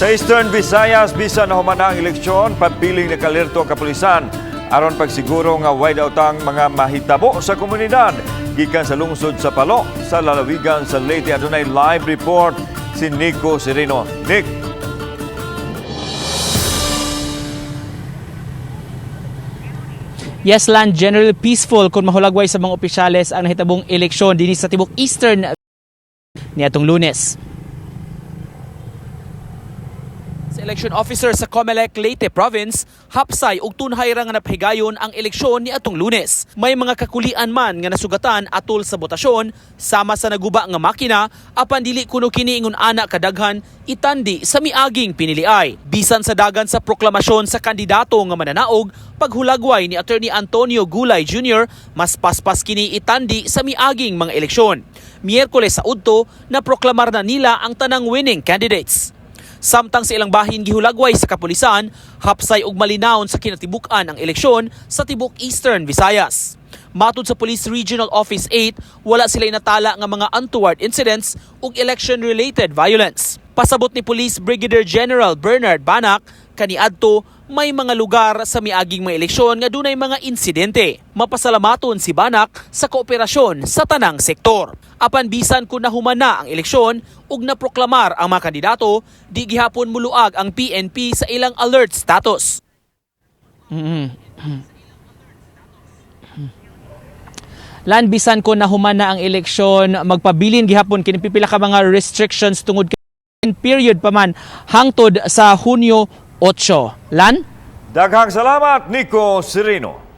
Sa Eastern Visayas, bisan nahuman na ang eleksyon, pabiling nakalerto ang kapulisan aron pagsiguro nga way daotang mga mahitabo sa komunidad. Gikan sa lungsod sa Palo, sa lalawigan sa Leyte, adunay live report si Nico Sereno. Nick. Yes, Lan, generally peaceful kung mahulagway sa mga opisyales ang nahitabong eleksyon dinhi sa tibok Eastern niadtong Lunes. Sa election officer sa COMELEC Leyte Province, hapsay ug tunhay ra nga napahigayon ang eleksyon niadtong Lunes. May mga kakulian man nga nasugatan atol sa botasyon sama sa naguba nga makina, apan dili kuno kini ingon ana kadaghan itandi sa miaging piniliay. Bisan sa dagan sa proklamasyon sa kandidato nga mananaog, paghulagway ni Attorney Antonio Gulay Jr., mas paspas kini itandi sa miaging mga eleksyon. Miyerkules sa udto, naproklamar na nila ang tanang winning candidates. Samtang sa ilang bahin gihulagway sa kapulisan, hapsay og malinawon sa kinatibuk-an ang eleksyon sa tibok Eastern Visayas. Matud sa Police Regional Office 8, wala sila inatala nga mga untoward incidents ug election-related violence. Pasabot ni Police Brigadier General Bernard Banac, kaniadto may mga lugar sa miaging mga eleksyon nga dunay mga insidente. Mapasalamaton si Banac sa kooperasyon sa tanang sektor. Apan bisan kung nahuman na ang eleksyon ug naproklamar ang mga kandidato, di gihapon muluag ang PNP sa ilang alert status. Lan, bisan ko nahuman na ang eleksyon, magpabilin gihapon kini pipila ka mga restrictions tungod kay period pa man hangtod sa Hunyo 8. Lan? Daghang salamat, Nico Sereno.